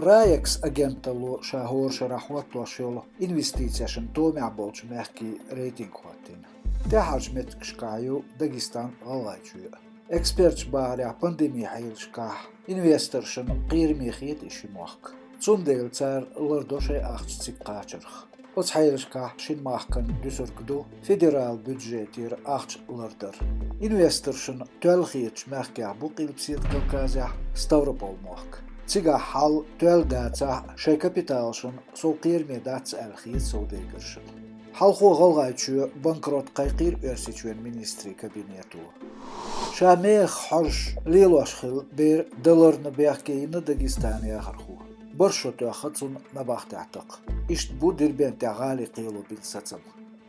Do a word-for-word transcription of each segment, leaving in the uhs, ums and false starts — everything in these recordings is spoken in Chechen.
Проекс агенталло ша хӀора шарахь хӀоттош йолу инвестицешна томехь болчу мехкийн рейтинг хӀоттийна. ТӀаьххьарчу меттигашкахь ю Дагестан, ГӀалгӀайчоь. Эксперташа бахарехь, пандемин хьелашкахь инвесторшна кхераме хета и ши мохк. Цундела цара лардо шайн ахча цига кхачарх. Оцу хьелашкахь шина махкана дуьсург ду федералан бюджетера ахча лардар. Инвесторшна тоьлла хетачу мехкех бу Къилбаседа Кавказехь Ставрополь-мохк. Цигахь хьал тоьлла дацахь а, шайн капиталшна сов кхераме дац аьлла хета совдегаршна. Хьалхо ГӀалгӀайчоь банкрот кхайкхийра Оьрсийчоьнан министрийн кабинето. Ша мехах хьожуш лелош хилла бер даларна бехке йина Дагестана яхархо. БархӀ шо тоьхна цунна набахтехь такха. Иштта бу Дербент тӀехь гӀалин кхело бина сацам.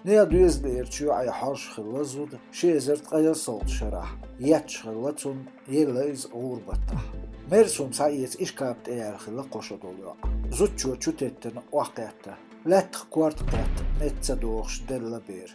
Нехан доьзалера чоьхьа хьожуш хилла зуда ши эзар ткъе ялсалгӀачу шарахь, етташ хилла цунна, елла иза гӀуран баттахь. Мерза хӀума схьаэца ишкап тӀе яьлла хилла кхо шо долу йоӀ. Зудчо чу теттина охьакхетта. Лаьттах корта кхетта, метта ца догӀуш делла бер.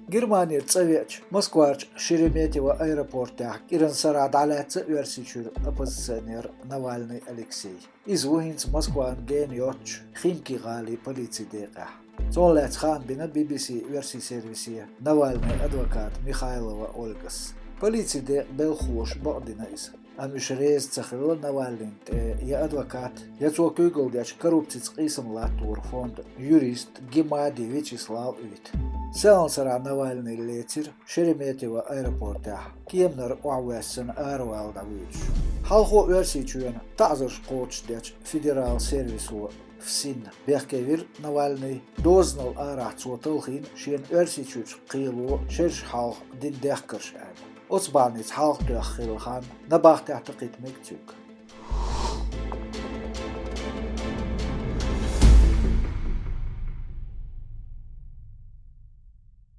Германера цӀа веача, Москварчу Шереметьево аэропортехь кӀиран сарахь дӀалаьцна Оьрсийчуьра оппозиционер Навальный Алексей. Иза ву хӀинца Москвана гена йоцчу Химки-гӀалин полицин декъехь. Цунах лаьцна хаам бина Би-Би-Си оьрсийн сервисе Навальнайн адвоката Михайлова Ольгас. Полицин декъан белхалоша бакъдина иза. Амма уьш реза ца хилла Навальныйна тӀе я адвокат, я цо куьйгалла дечу коррупцица къийсам латторан фондан юрист Гемади Вячеслав уьйта. Селхана сарахь Навальный лецира Шереметьево аэропортехь, кеманара охьавоьссина аравала дӀавуьйцуш. Хьалхо Оьрсийчоьнан таӀзарш кхочушдечу федералан сервисо ФСИН бехке вира Навальный, дозанал арахь цо талхийна шена Оьрсийчуьрчу кхело шераш хьалха дина дехкарш аьлла. Оцу бахьаница хьалха тоьхна хилла хан набахтехь такхийта мега цуьнга.